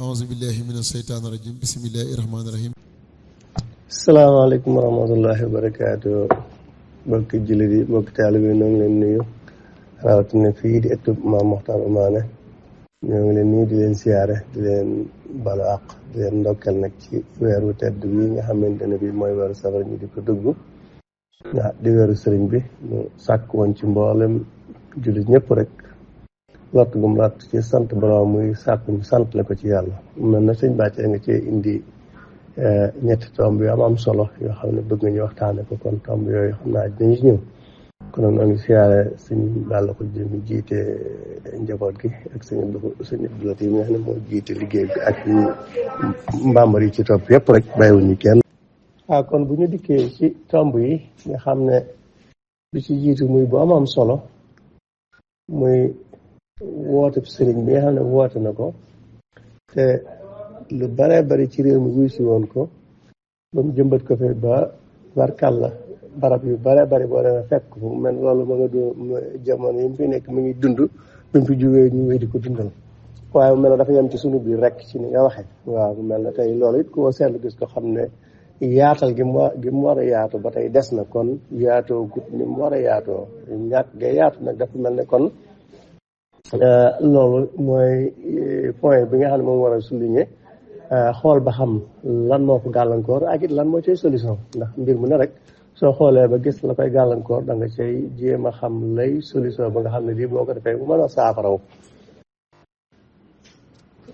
auzu billahi mina sheytaani rajim bismillahi rahmaani rahim. salaamaaleykum wa rahmatullahi wa barakaatu mbokki jullit yi mbokki taalibe yi ñoo ngi leen nuyu rawatina fii di ëttub Maam Moxtaar Omaane ñoo ngi leen nuyu di leen siyaare di leen balu àq di leen ndokkeel nag ci weeru tedd bi nga xamante ne bi mooy weeru safar ñu di ko dugg di weeru sëriñ bi mu sàkk woon ci mboolem jullit ñëpp rek lott gum lott ci sant borom muy sàkk ñu sant la ko ci yàlla mel na sëñ bàccee nga ci indi ñetti tomb yu am solo yoo xam ne bëgg nga ñu waxtaane ko kon tomb yooyu xam naa dinañu ci ñëw kon nag ngi siyaare sëñ Balla ko jëmi jiite njaboot gi ak sëñ Abdou yi nga xam ne moo jiite liggéey bi ak mbàmbar yi ci topp yëpp rek bàyyiwuñu kenn. Kon bu ñu dikkee ci tomb yi nga xam ne bi ci jiitu muy bu am solo muy woote sëriñ bi nga xam ne woote na ko te lu bare bari ci réew mi wuy si woon ko ba mu jëmbat ko fi ba barkàlla barab yu bare bari boo demee fekk fu mel loolu ma nga doo jamono yi mu fi nekk mu ngi dund ba mu fi jógee ñu wéy di ko dundal waaye mu mel ne dafa yem ci sunu biir rek ci ni nga waxee waaw mu mel ne tey loolu it koo seetlu gis ko xam ne yaatal gi mu war a yaatu ba tey des na kon yaatoo gut ni mu war a yaatoo ñàkk ga yaatu nag dafa mel ne kon loolu mooy point bi nga xam ne moom war a souligner xool ba xam lan moo ko gàllankoor ak it lan moo cay solution ndax mbir mu ne rek soo xoolee ba gis la koy gàllankoor da nga cay jéem a xam lay solution ba nga xam ne lii boo ko defee bu mën a saafaraw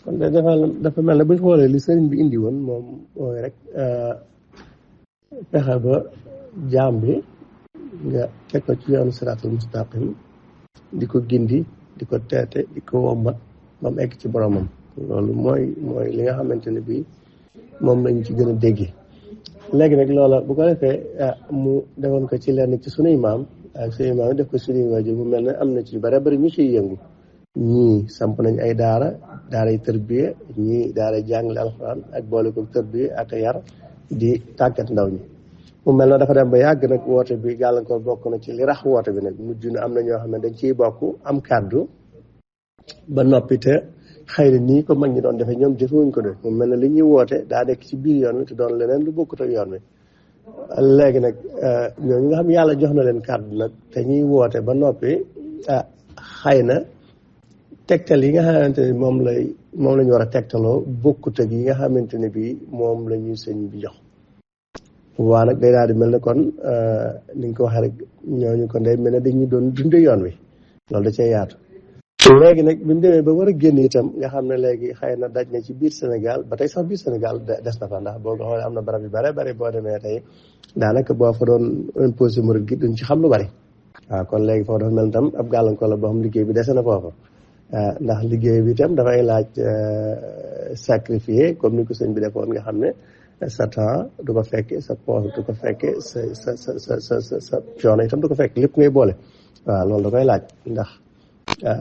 kon dafa mel ne bu ñu xoolee li sëriñ bi indi woon moom mooy rek fexe ba jaam bi nga teg ko ci yoonu siraatul mustaqim di ko gindi di ko teete di ko wommat ba mu egg ci boromam loolu mooy li nga xamante ne bii moom lañ ci gën a déggee léegi nag loola bu ko defee mu defoon ko ci lenn ci sunuy maam ak sunuy maam yi def ko sunuy waajur bu mel ne am na ci bare bari ñu ciy yëngu ñii samp nañ ay daaray tërbiye ñii daaray jàngale alxuraan ak boole ko tërbiye ak yar di tàggat ndaw ñi mu mel na dafa dem ba yàgg nag woote bi gàllankoor bokk na ci li rax woote bi nag mujj na am na ñoo xam ne dañ ciy bokk am kàddu ba noppi te xëy na nii ko mag ñi doon defee ñoom jëfewuñ ko de mu mel ne li ñuy woote daa nekk ci biir yoon wi te doon leneen lu bokkut ak yoon wi léegi nag ñooñu nga xam yàlla jox na leen kàddu nag te ñuy woote ba noppi xëy na tegtal yi nga xamante ne moom la ñu war a tegtaloo bokkut ak yi nga xamante ne bii moom la ñuy sëñ bi jox waa nag day daal di mel ne kon ni nga ko waxee rek ñooñu kon day mel ne dañuy doon dunde yoon wi loolu da cee yaatu léegi nag bi mu demee ba war a génn itam nga xam ne léegi xëy na daj na ci biir Sénégal ba tey sax biir Sénégal des na fa ndax boo ko xoolee am na barab yu bare bari boo demee tey daanaka boo fa doon imposé murid gi duñ ci xam lu bari waaw kon léegi foofu dafa mel ne tam ab gàllankoor la boo xam liggéey bi dese na foofa ndax liggéey bi itam dafay laaj sacrifier comme ni ko sëñ bi defoon nga xam ne sa temps du ko fekke sa poche du ko fekke sa coono itam du ko fekk lépp ngay boole waaw loolu da koy laaj ndax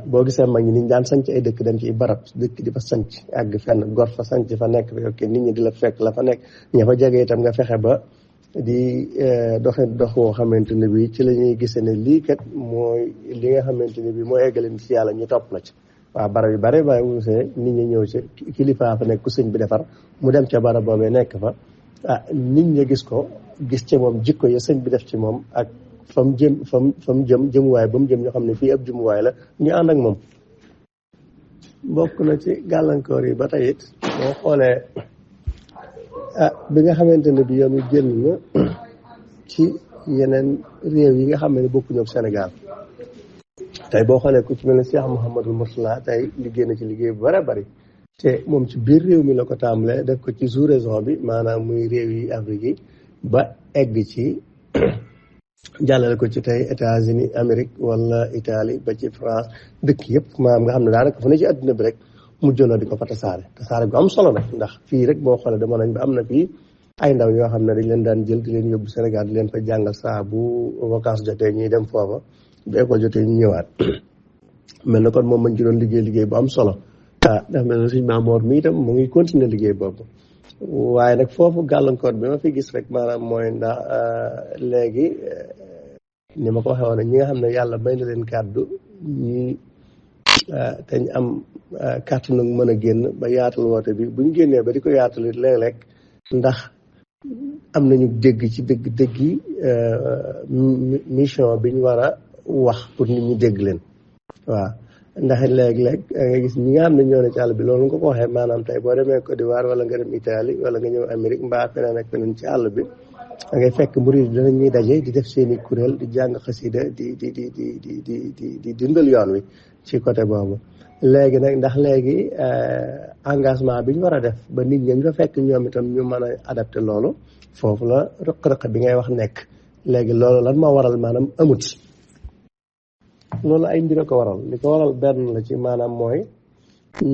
boo gisee mag ñi niñ daan sanc ay dëkk dem ci barab dëkk di fa sanc àgg fenn gor fa sanc fa nekk fa ok nit ñi di la fekk la fa nekk ña fa jege itam nga fexe ba di doxe dox woo xamante ne bi ci la ñuy gisee ne lii kat mooy li nga xamante ne bi mooy eggale ci yàlla ñu topp la ci waaw barab yu bare bàyyi wusee nit ñi ñëw ci kilifaa fa nekk ku sëñ bi defar mu dem ca barab boobee nekk fa nit ñi gis ko gis ci moom jikko ya sëñ bi def ci moom ak fa mu jëm jëmuwaay ba mu jëm ñoo xam ne fii ab jëmuwaay la ñu ànd ak moom bokk na ci gàllankoor yi ba tey it boo xoolee bi nga xamante ne bi yoon wi génn na ci yeneen réew yi nga xam ne bokkuñu ak Sénégal tey boo xoolee ku ci mel ne Cheikh Mouhamadul Mourtala tey liggéey na ci liggéey bu bare bari te moom ci biir réew mi la ko tàmbalee def ko ci sous-région bi maanaam muy réew yi Afrique yi ba egg ci jàllale ko ci tey États-Unis Amérique wala Italie ba ci France dëkk yëpp maanaam nga xam ne daanaka fu ne ci adduna bi rek mujjoon na di ko fa tasaare gu am solo nag ndax fii rek boo xoolee dama nañ ba am na fii ay ndaw yoo xam ne dañ leen daan jël di leen yóbbu Sénégal di leen fa jàngal saa bu vacances jotee ñuy dem foofa bu école jotee ñu ñëwaat mel na kon moom mañ ci doon liggéey bu am solo ndax mel na suñu Maamoor mi itam mu ngi continuer liggéey boobu waaye nag foofu gàllankoor bi ma fi gis rek maanaam mooy ndax léegi ni ma ko waxee woon ñi nga xam ne yàlla may na leen kàddu ñi te ñu am kàttan nag mën a génn ba yaatal woote bi buñ génnee ba di ko yaatal it léeg-léeg ndax am nañu dégg ci dëgg yi mission bi ñu war a wax pour nit ñi dégg leen waaw ndax léeg-léeg nga gis ñi nga xam ne ñoo ne ci àll bi loolu nga ko waxee maanaam tey boo demee Côte d'Ivoire wala nga dem Italie wala nga ñëw Amérique mbaa feneen ak feneen ci àll bi da ngay fekk murid yi danañuy daje di def seen i kuréel di jàng xasida di dundal yoon wi ci côté boobu léegi nag ndax léegi engagement bi ñu war a def ba nit ñi nga fekk ñoom itam ñu mën a adapté loolu foofu la rëq-rëq bi ngay wax nekk léegi loolu lan moo waral maanaam amut loolu ay mbir a ko waral li ko waral benn la ci maanaam mooy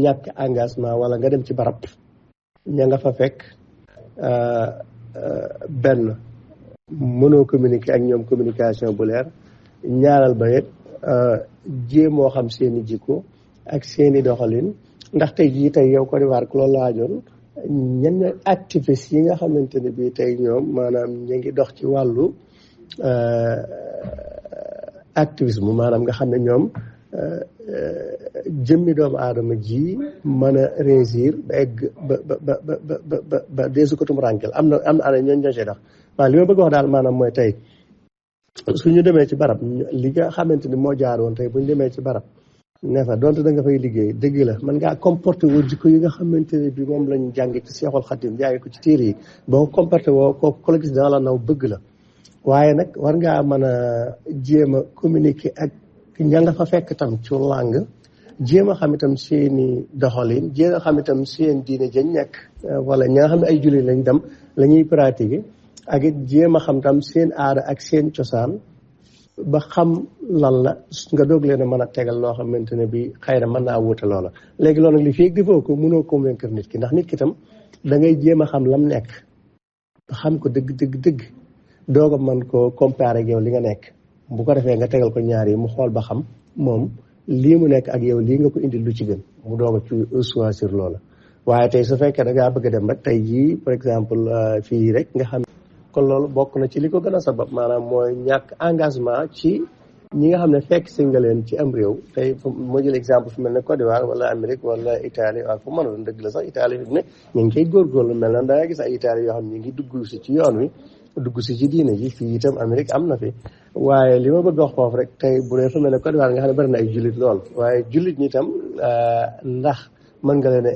ñàkk engagement wala nga dem ci barab ña nga fa fekk benn mënoo communiquer ak ñoom communication bu leer ñaaral ba it jéemoo xam seeni jikko ak seeni doxalin ndax tey jii tey yow Côte d'Ivoire ku la laajoon ñenn activiste yi nga xamante ne bii tey ñoom maanaam ñu ngi dox ci wàllu activisme maanaam nga xam ne ñoom jëmmi doomu aadama ji mën a réussir ba egg ba deesu ko tumurànkel am na ana ñooñ ñoo ci dox waaw li ma bëgg wax daal maanaam mooy tey suñu demee ci barab li nga xamante ni moo jaar woon tey buñu demee ci barab ne fa donte da nga fay liggéey dëgg la mën ngaa comporté woo jikko yi nga xamante ne bi moom lañ jàngi ci Seexul Xadim jàngi ko ci téere yi boo ko comporté woo kooku ku la gis dana la naw bëgg la waaye nag war ngaa mën a jéem a communiquer ak ña nga fa fekk tam ci langue jéem a xam itam seeni doxalin jéem a xam itam seen diine jañ nekk wala ña nga xam ne ay jullit lañ dem la ñuy pratiquer ak it jéem a xam tam seen aada ak seen cosaan ba xam lan la nga doog leen a mën a tegal loo xamante ne bi xëy na mën naa wuute loola léegi loolu nag li fii defoo ko mënoo convaincre nit ki ndax nit ki tam da ngay jéem a xam lam nekk ba xam ko dëgg doog a mën ko comparer ak yow li nga nekk bu ko defee nga tegal ko ñaar yi mu xool ba xam moom lii mu nekk ak yow lii nga ko indi lu ci gën mu doog a ci choisir loola waaye tey su fekkee da ngaa bëgg a dem rek tey jii par exemple fii rek nga xam kon loolu bokk na ci li ko gën a sabab maanaam mooy ñàkk engagement ci ñi nga xam ne fekk si nga leen ci am réew tey moo jël exemple fu mel ne Côte d'Ivoire wala Amérique wala Italie waaw fu mën a doon dëgg la sax Italie fi mu ne ñu ngi koy góorgóorlu mel na da nga gis ay Italie yoo xam ne ñu ngi dugg si ci yoon wi dugg si ci diine ji fii itam Amérique am na fi waaye li ma bëgg wax foofu rek tey bu dee fu mel ne Côte d'Ivoire nga xam ne bari na ay jullit lool waaye jullit ñi itam ndax mën nga leen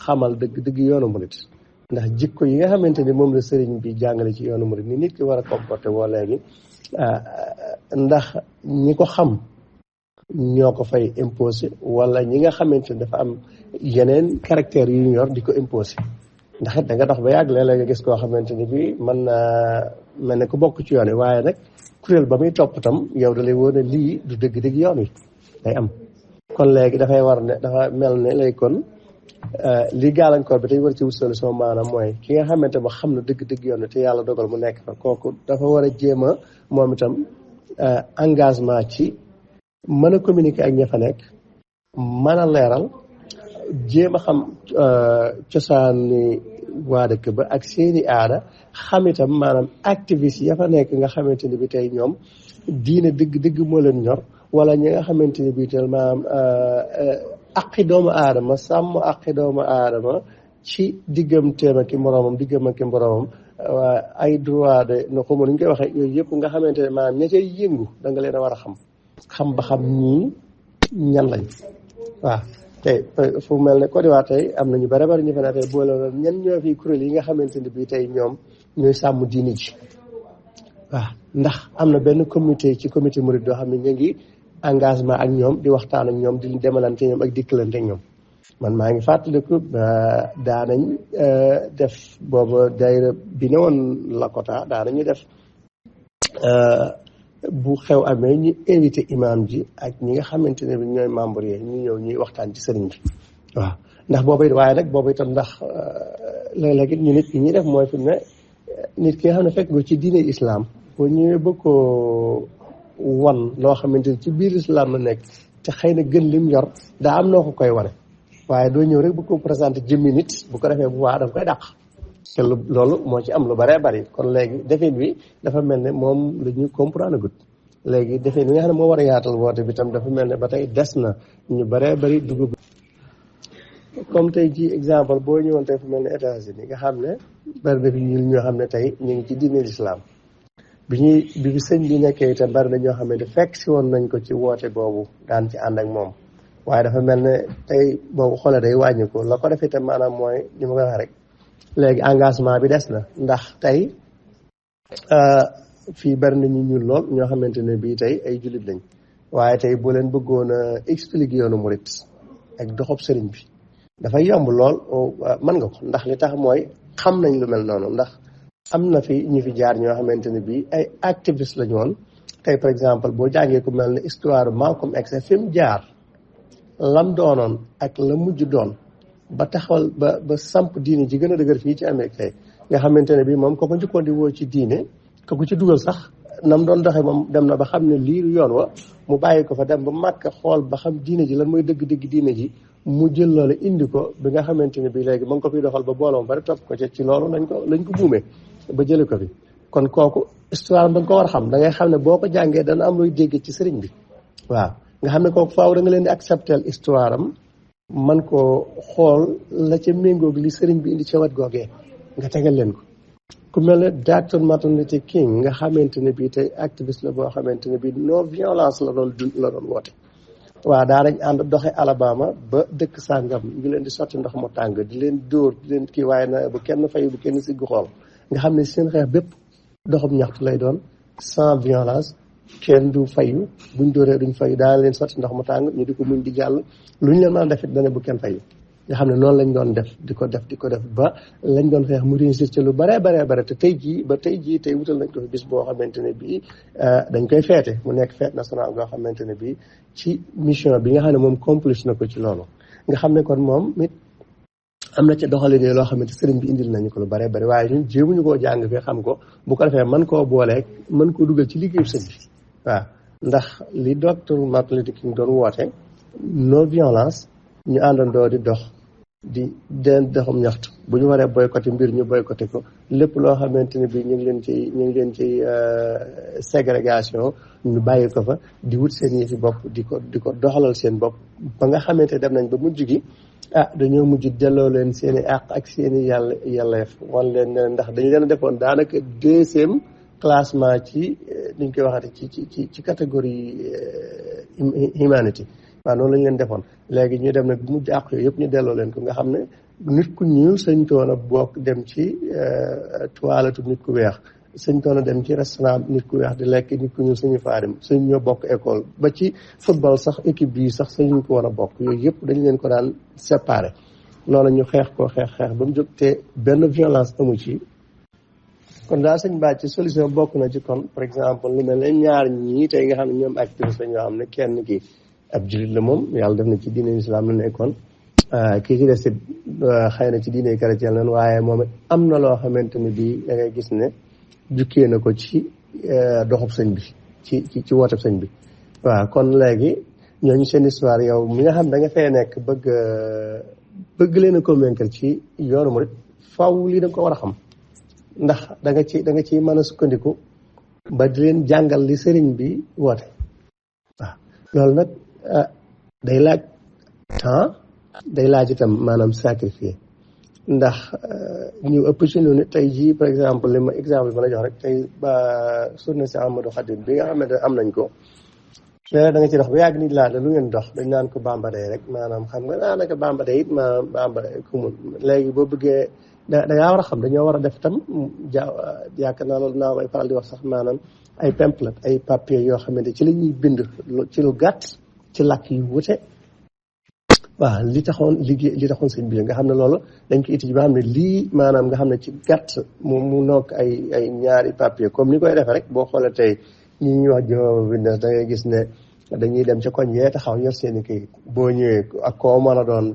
xamal dëgg yoonu murit ndax jikko yi nga xamante ni moom la sëriñ bi jàngale ci yoonu murit ni nit ki war a comporté woo léegi ndax ñi ko xam ñoo ko fay imposé wala ñi nga xamante ni dafa am yeneen caractère yu ñu yor di ko imposé ndax it da nga dox ba yàgg léeg-léeg nga gis koo xamante ni bii mën naa mel ne ku bokk ci yoon wi waaye nag kuréel ba muy topp tam yow da lay wóor ne lii du dëgg yoon wi day am kon léegi dafay war ne dafa mel ne lay kon li gàllankoor bi tey war ci wut solution maanaam mooy ki nga xamante ba xam na dëgg yoon wi te yàlla dogal mu nekk fa kooku dafa war a jéem a moom itam engagement ci mën a communiquer ak ña fa nekk mën a leeral jéem a xam cosaani waa dëkk ba ak seeni aada xam itam maanaam activiste ya fa nekk nga xamante ni bi tey ñoom diine dëgg moo leen ñor wala ñi nga xamante ni bi tey maanaam aqi doomu aadama sàmm aqi doomu aadama ci digganteem ak moroomam ay droit de no xaw ma nu ñu koy waxee yooyu yëpp nga xamante ne maanaam ña cay yëngu da nga leen a war a xam ba xam ñii ñan lañ waaw tey fu mel ne Côte d'Ivoire tey am na ñu bari ñu fa ne tey boole ñan ñoo fi kuréel yi nga xamante ne bii tey ñoom ñooy sàmm diini ji waaw ndax am na benn comité murid doo xam ne ñu ngi engagement ak ñoom di waxtaan ak ñoom di demalante ñoom ak dikkalante ak ñoom man maa ngi fàttaliku daanañ def booba daayira bi ne woon Lakota daanañu def bu xew amee ñu invité imam ji ak ñi nga xamante ne bi ñooy membre yi ñu ñëw ñuy waxtaan ci sëriñ bi waaw ndax boobu waaye nag boobu itam ndax léeg-léeg it ñu nit ñi def mooy fi mu ne nit ki nga xam ne fekk nga ci diine islam boo ñëwee bëgg koo wan loo xamante ni ci biir islam la nekk te xëy na gën lim yor daa am noo ko koy wane waaye doo ñëw rek bu ko présenté jëmmi nit bu ko defee bu waa daf koy dàq te loolu moo ci am lu bëree bëri kon léegi defin bi dafa mel ne moom la ñu comprendre gut léegi defin bi nga xam ne moo war a yaatal woote bi tam dafa mel ne ba tey des na ñu bëree bëri dugub comme tey ji exemple boo ñëwoon tey fu mel ne États-Unis nga xam ne bari na fi ñoo xam ne tey ñu ngi ci diine l'islam bi sëñ bi nekkee itam bari na ñoo xam ne fekk si woon nañ ko ci woote boobu daan ci ànd ak moom waaye dafa mel ne tey boobu xoolee day wàññi ko la ko defee itam maanaam mooy ni ma ko waxee rek léegi engagement bi des na ndax tey fii bari na ñu ñuul lool ñoo xamante ne bii tey ay jullit lañ waaye tey boo leen bëggoon a expliquer yoonu murit ak doxub sëriñ bi dafay yomb lool mën nga ko ndax li tax mooy xam nañ lu mel noonu ndax am na fi ñu fi jaar ñoo xamante ne bii ay activiste lañu woon tey par exemple boo jàngee ku mel ne histoire Malcolm X fi mu jaar lam doonoon ak la mujj doon ba taxawal ba samp diine ji gën a dëgër fii ci Amérique tey nga xamante ne bii moom ko njëkkoon di woo ci diine ko ci dugal sax nam doon doxee moom dem na ba xam ne lii yoon wa mu bàyyi ko fa dem ba màkk xool ba xam diine ji lan mooy dëgg-dëgg diine ji mu jël loolu indi ko bi nga xamante ne bii léegi ma ngi ko fiy doxal ba booloom bari topp ko ci loolu lañ ko buumee ba jële ko fi kon kooku histoire da nga ko war a xam da ngay xam ne boo ko jàngee dana am luy dégg ci sëriñ bi waaw nga xam ne kooku faaw da nga leen di accepter histoire am man koo xool la ca méngoog li sëriñ bi indi ca wet googee nga tegal leen ko ku mel ne Dr. Martin Luther King nga xamante ne bii tey activiste la boo xamante ne bii non violence la doon woote waaw daa dañ ànd doxe Alabama ba dëkk sàngam ñu leen di sotti ndox mu tàng di leen dóor di leen kii waaye na bu kenn fayu bu kenn siggu xool nga xam ne seen xeex bépp doxum ñaxtu lay doon sans violence kenn du fayu buñ dóoree duñ fayu daa leen sotti ndox mu tàng ñu di ko muñ di jàll lu ñu leen mën a def it dana bu kenn fayu nga xam ne noonu lañ doon def di ko def ba lañ doon xeex mu réussir ci lu bare te tey jii wutal nañ ko fi bis boo xamante ne bii dañ koy feete mu nekk fête nationale boo xamante ne bii ci mission bi nga xam ne moom complice na ko ci loolu nga xam ne kon moom it am na ca doxalin loo xamante sëriñ bi indil nañu ko lu bare waaye ñun jéemuñu koo jàng fee xam ko bu ko defee mën koo booleeg mën koo dugal ci liggéeyu sëñ bi waaw ndax li docteur Martin Luther King doon woote non violence ñu àndandoo di dox di den doxum ñaxtu bu ñu waree boycotté mbir ñu boycotté ko lépp loo xamante ne bii ñu ngi leen ci ségrégation ñu bàyyi ko fa di wut seen yëfi bopp di ko doxalal seen bopp ba nga xamante dem nañ ba mujj gi dañoo mujj delloo leen seen i àq ak seen i yàlleef wan leen ne ndax dañu leen defoon daanaka deuxième classement ci niñ koy waxate ci catégorie humanity waaw noonu lañ leen defoon léegi ñu dem nag bu mujj àq yooyu yëpp ñu delloo leen ko nga xam ne nit ku ñuul sañ toon a bokk dem ci toilette nit ku weex sañ toon a dem ci restaurant nit ku weex di lekk nit ku ñuul sañu faa dem sañ ñoo bokk école ba ci football sax équipe bii sax sañu ko war a bokk yooyu yëpp dañ leen ko daan séparé loolu ñu xeex ba mu jóg te benn violence amu ci kon daal sëñ Ba ci solution bokk na ci kon par exemple lu mel ne ñaar ñii tey nga xam ne ñoom activiste la ñoo xam ne kenn kii ab jullit la moom yàlla def na ci diine islam la nekkoon kii ci des it xëy na ci diine chrétien lan waaye moom it am na loo xamante ne bii da ngay gis ne jukkee na ko ci doxub sëñ bi ci wooteb sëñ bi waaw kon léegi ñooñu seen histoire yow mi nga xam da nga fee nekk bëgg leen a convaincre ci yoonu murit faw lii da nga ko war a xam ndax da nga ci mën a sukkandiku ba di leen jàngal li sëriñ bi woote waaw loolu nag day laaj temps day laaj itam maanaam sacrifier ndax ñu ëpp ci ñun tey jii par exemple li ma exemple bi ma la jox rek tey ba surna si Amadou Khadim bi nga xamante ne am nañ ko da nga ci dox ba yàgg nit laa lu ngeen dox dañ naan ko Bamba Day rek maanaam xam nga daanaka Bamba Day it maanaam Bamba Day ku mun léegi boo bëggee da ngaa war a xam dañoo war a def itam yaakaar naa loolu naa may faral di wax sax maanaam ay pamphlet ay papier yoo xamante ci la ñuy bind ci lu gàtt ci làkk yu wute waaw li taxoon sëñ bi nga xam ne loolu dañ ko étudier ba xam ne lii maanaam nga xam ne ci gàtt mu nokk ay ñaari papier comme ni koy defee rek boo xoolee tey ñi ñuy wax Jehovah's Witness da ngay gis ne dañuy dem ca koñ yee taxaw yor seen i kayit boo ñëwee ak koo mën a doon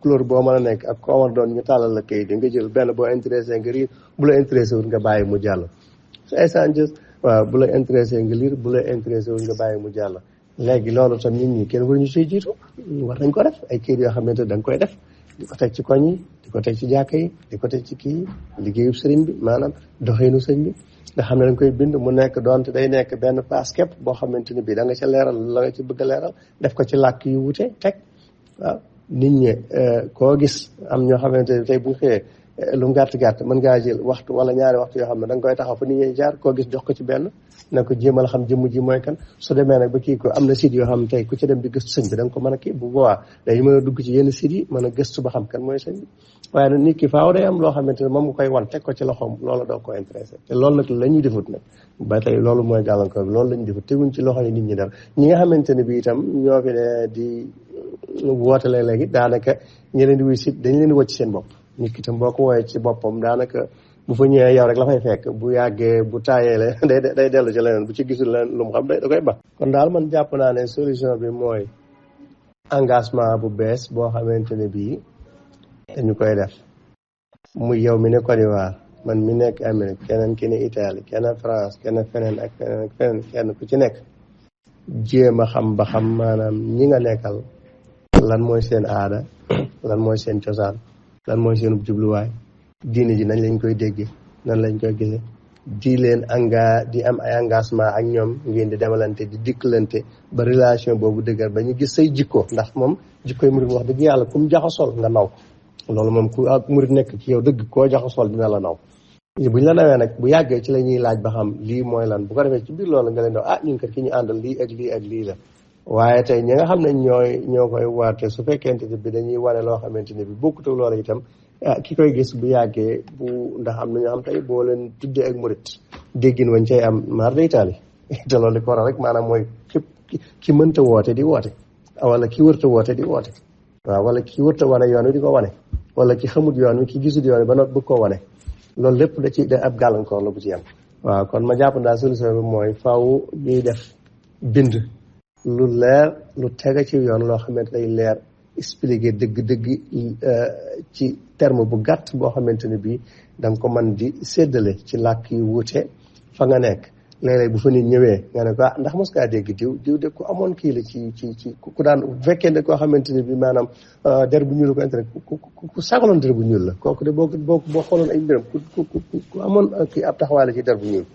couleur boo mën a nekk ak koo mën a doon ñu tàllal la kayit yi nga jël benn boo intéressé nga riir bu la intéressé wul nga bàyyi mu jàll waaw bu la intéressé nga lire bu la intéressé wul nga bàyyi mu jàll léegi loolu tam nit ñi kenn waruñu siy jiitu war nañ ko def ay kayit yoo xamante da nga koy def di ko teg ci koñ yi di ko teg ci jàkka yi di ko teg ci kii liggéeyub sëriñ bi maanaam doxeenu sëñ bi nga xam ne dañ koy bind mu nekk doonte day nekk benn paas képp boo xamante ni bii da nga ca leeral la nga ci bëgg a leeral def ko ci làkk yu wute teg waaw nit ñi koo gis am ñoo xamante ne tey bu ñu xëyee lu mu gàtt mën ngaa jël waxtu wala ñaari waxtu yoo xam ne da nga koy taxaw fa nit ñi jaar koo gis jox ko ci benn na ko jéemal xam jëmm ji mooy kan su demee nag ba kii ko am na site yoo xam ne tey ku ci dem di gëstu sëñ bi da nga ko mën a kii bu boobaa day mën a dugg ci yenn site yi mën a gëstu ba xam kan mooy sëñ bi waaye nag nit ki faaw day am loo xamante ne moom nga koy wan teg ko ci loxoom loolu doo ko intéressé te loolu nag la ñuy defut nag ba tey loolu mooy gàllankoor bi loolu la ñuy defut teguñ ci loxo yi nit ñi dara ñi nga xamante ne bi itam ñoo fi ne di woote léegi daanaka ñi leen di wuy si dañ leen di wàcc seen bopp nit ki itam boo ko wooyee ci boppam daanaka bu fa ñëwee yow rek la fay fekk bu yàggee bu taayeele day dellu ci leneen bu ci gisul leneen lu mu xam da koy ba kon daal man jàpp naa ne solution bi mooy engagement bu bees boo xamante ne bii dañu koy def muy yow mi ne Côte d'Ivoire man mi nekk Amérique keneen ki ne Italie keneen France keneen feneen ak feneen kenn ku ci nekk jéem a xam ba xam maanaam ñi nga nekkal lan mooy seen aada lan mooy seen cosaan lan mooy seen jubluwaay diine ji nañ lañ koy déggee nan lañ koy gisee di leen di am ay engagement ak ñoom ngeen di demalante di dikkalante ba relation boobu dëgër ba ñu gis say jikko ndax moom jikkoy murid wax dëgg yàlla ku mu jaxasool nga naw loolu moom ku ak murid nekk ci yow dëgg koo jaxasool dina la naw buñ la nawee nag bu yàggee ci la ñuy laaj ba xam lii mooy lan bu ko defee ci biir loolu nga leen doo ñun kat ki ñu àndal lii ak lii ak lii la waaye tey ñi nga xam ne ñoo koy waate su fekkente ne bi dañuy wane loo xamante ne bi bokkut ak loolu itam ki koy gis bu yàggee ndax am na ñoo xam tey boo leen tuddee ak murit déggin wañ cay am maar day taali te loolu li ko waral rek maanaam mooy képp ki mënta woote di woote wala ki wërta woote di woote waaw wala ki wërta wane yoon wi di ko wane wala ki xamut yoon wi ki gisut yoon wi ba noppi bëgg ko wane loolu lépp da ab gàllankoor la bu ci am waaw kon ma jàpp daal solution bi mooy faaw ñuy def bind lu leer lu tega ci yoon loo xamante day leer expliquer dëgg-dëgg ci terme bu gàtt boo xamante ne bii da nga ko mën di séddale ci làkk yu wuute fa nga nekk léeg-léeg bu fa nit ñëwee nga ne ko ndax mos ngaa dégg diw de ku amoon kii la ci ku daan bu fekkee ne koo xamante ne bii maanaam der bu ñuul ko intérêt ku sagaloon der bu ñuul la kooku de boo xooloon ay mbiram ku amoon kii ab taxawaay la ci der bu ñuul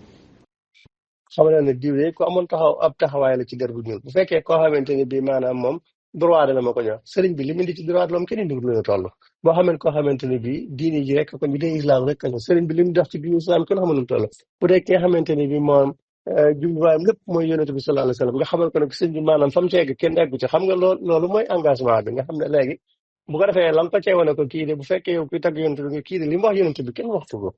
xam na ne diw de ku amoon ab taxawaay la ci der bu ñuul bu fekkee koo xamante ne bii maanaam moom droit de la ma ko jox sëriñ bi li mu indi ci droit de l'homme kenn indi lu ñu toll boo xamante koo xamante ne bii diini ji rek ko bi dee islam rek ko sëriñ bi li mu dox ci diini islam kenn xamul nu mu toll bu dee ki nga xamante ne bii moom jubluwaayam lépp mooy yonent bi sallallahu alayhi wa sallam nga xamal ko ne sëriñ bi maanaam fa mu ceegg kenn eggu ci xam nga loolu mooy engagement bi nga xam ne léegi bu ko defee lam ko ceewoon ko kii de bu fekkee yow kuy tagg yonent bi kii de li mu wax yonent bi kenn waxtu ko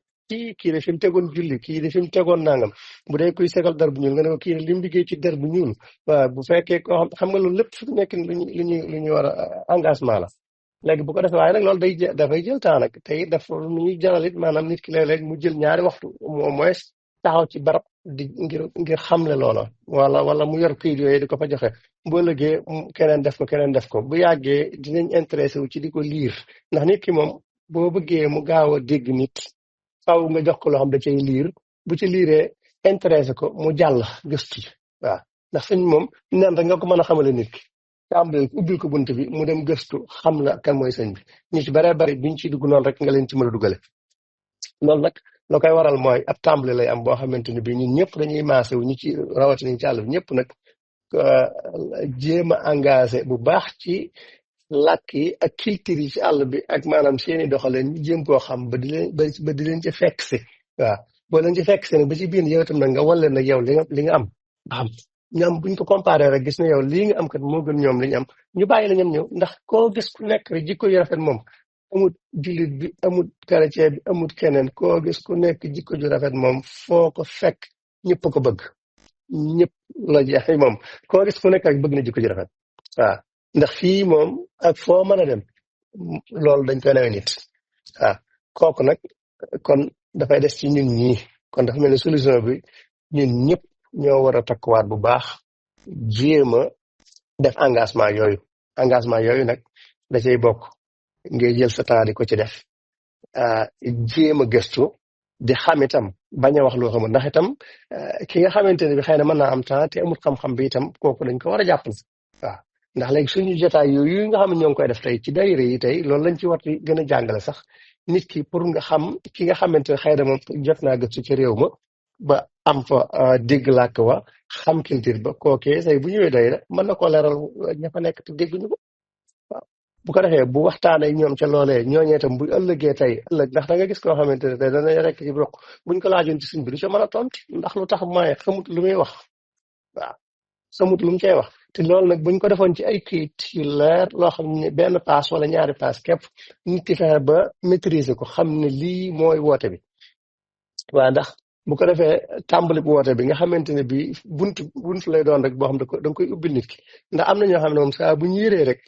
kii de fi mu tegoon julli kii de fi mu tegoon nangam bu dee kuy segal der bu ñuul nga ne ko kii de li mu liggéey ci der bu ñuul waaw bu fekkee koo xam nga loolu lépp fi mu nekk lu ñuy war a engagement la léegi bu ko defee waaye nag loolu dafay jël temps nag te it daf mu ñuy jaral it maanaam nit ki léeg-léeg mu jël ñaari waxtu au moins taxaw ci barab di ngir xamle loola wala mu yor këyit yooyu di ko fa joxe boo lëgee keneen def ko bu yàggee dinañ intéressé wu ci di ko liir ndax nit ki moom boo bëggee mu gaaw a dégg nit faaw nga jox ko loo xam da cay liir bu ci liiree intéressé ko mu jàll gëstu waaw ndax sëñ moom nen rek nga ko mën a xamale nit ki tàmbale ubbil ko bunt bi mu dem gëstu xam la kan mooy sëñ bi ñu ci baree bari biñ ciy dugg noonu rek nga leen ci mën a duggale loolu nag loo koy waral mooy ab tàmbale lay am boo xamante ne bi ñun ñëpp dañuy maase wu ñu ci rawatina ñu ci àll bi ñëpp nag jéem a engagé bu baax ci làkk yi ak culture yi ci àll bi ak maanaam seeni doxaleen ñu jéem koo xam ba di leen ci fekk si waaw boo leen ci fekk si nag ba ci biir yow itam nag nga wan leen nag yow li nga am ba xam ñoom buñ ko comparé rek gis na yow lii nga am kat moo gën ñoom li ñu am ñu bàyyi la ñoom ñëw ndax koo gis ku nekk rek jikko yu rafet moom amut jullit bi amut chrétien bi amut keneen koo gis ku nekk jikko ju rafet moom foo ko fekk ñëpp ko bëgg ñëpp la jeex moom koo gis ku nekk rek bëgg na jikko ju rafet waaw ndax fii moom ak foo mën a dem loolu dañ koy nawe nit waaw kooku nag kon dafay des ci ñun ñii kon dafa mel ne solution bi ñun ñëpp ñoo war a takkuwaat bu baax jéem a def engagement yooyu nag da cay bokk ngay jël sa temps di ko ci def jéem a gëstu di xam itam bañ a wax loo xamul ndax itam ki nga xamante ne bi xëy na mën naa am temps te amul xam-xam bi itam kooku dañ ko war a jàppale waaw ndax léegi suñu jotaay yooyu nga xam ne ñoo ngi koy def tey ci daayira yi tey loolu lañ ci war di gën a jàngale sax nit ki pour nga xam ki nga xamante ne xëy na moom jot naa gëstu ci réew ma ba am fa dégg làkk wa xam culture ba kookee say bu ñëwee daayira mën na koo leeral ña fa nekk te dégguñu ko waaw bu ko defee bu waxtaanee ak ñoom ca loolee ñooñee itam bu ëllëgee tey ëllëg ndax da nga gis koo xamante ne tey dana rekk ci roq buñ ko laajoon ci sëñ bi du ca mën a tontu ndax lu tax maaye xamut lu muy wax waaw xamut lu mu cay wax te loolu nag buñ ko defoon ci ay kayit yu leer loo xam ne benn paas wala ñaari paas képp nit ki fexe ba maîtriser ko xam ne lii mooy woote bi waaw ndax bu ko defee tàmbali bu woote bi nga xamante ne bii bunt lay doon rek boo xam da nga koy ubbil nit ki ndax am na ñoo xam ne moom saa bu ñu yëree rek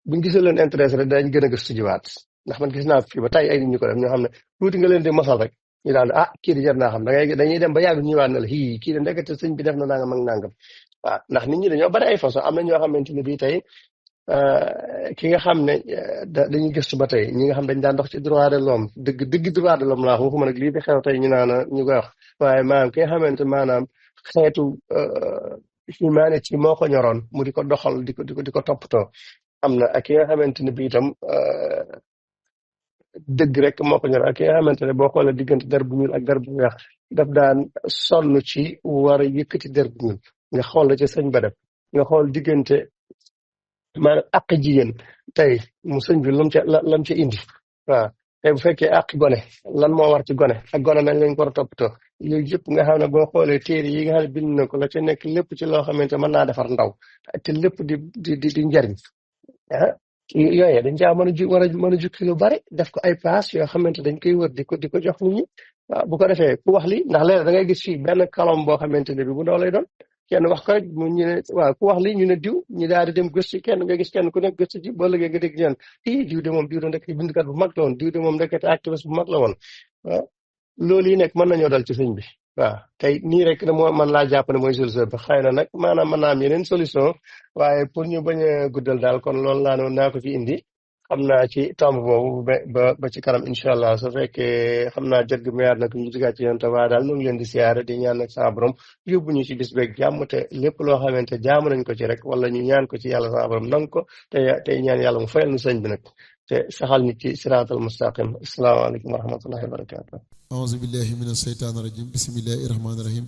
buñ gisul leen intéressé rek dañ gën a gëstu jiwaat ndax man gis naa fii ba tey ay nit ñu ko def ñoo xam ne tuuti nga leen di mosal rek ñu daal kii di jar naa xam dañuy dem ba yàgg ñëwaat na la kii de ndekete sëñ bi def na nangam ak nangam waaw ndax nit ñi dañoo bari ay façon am na ñoo xamante ne bii tey ki nga xam ne dañuy gëstu ba tey ñi nga xam dañ daan dox ci droit de l'homme dëgg droit de l'homme laa waxuma nag lii di xew tey ñu ñu koy wax waaye maanaam ki nga xamante maanaam xeetu humanité moo ko ñoroon mu di ko doxal di ko toppatoo am na ak ki nga xamante ne bi itam dëgg rek moo ko ñor ak ki nga xamante ne boo xoolee diggante der bu ñuul ak der bu weex daf daan sonn ci war a yëkkati der bu ñuul nga xool la ci sëñ ba def nga xool diggante maanaam àq jigéen tey mu sëñ bi lam ca indi waaw tey bu fekkee àq gone lan moo war ci gone ak gone nañ lañ ko war a toppatoo yooyu yëpp nga xam ne boo xoolee téere yi nga xam ne bind na ko la ca nekk lépp ci loo xamante mën naa defar ndaw te lépp di njariñ yooyu dañ caa mën a jukki lu bari def ko ay paas yoo xamante dañ koy wër di ko jox nit ñi waaw bu ko defee ku wax li ndax léeg da ngay gis fii benn kalom boo xamante ne bi bu ndaw lay doon kenn wax ko rek ñu ne waaw ku wax li ñu ne diw ñu daal di dem gëstu kenn nga gis kenn ku nekk gëstu ci boo lëgee nga dégg ñaan diw de moom diw de ndekk bindkat bu mag la woon diw de moom ndekete activiste bu mag la woon waaw loolu yi nekk mën nañoo dal ci sëñ bi waaw tey nii rek ne moo man laa jàpp ne mooy solution bi xëy na nag maanaam mën naa am yeneen solution waaye pour ñu bañ a guddal daal kon loolu laa ne naa ko fi indi xam naa ci tomb boobu ba ci kanam incha allah su fekkee xam naa jot gi mayaat nag ñu digaat ci yoon te waaye daal ñu ngi leen di siyaare di ñaan nag sa borom yóbbu ñu ci bis beeg jàmm te lépp loo xamante jaamu nañ ko ci rek wala ñu ñaan ko ci yàlla sa borom nang ko tey ñaan yàlla mu fayal nu sëñ bi nag te saxal nit ci siraatal mustaqim asalaamaaleykum wa rahmatullahi wa barakatuh auzu billahi min asheytaan rajim bismillahi rahmaani rahim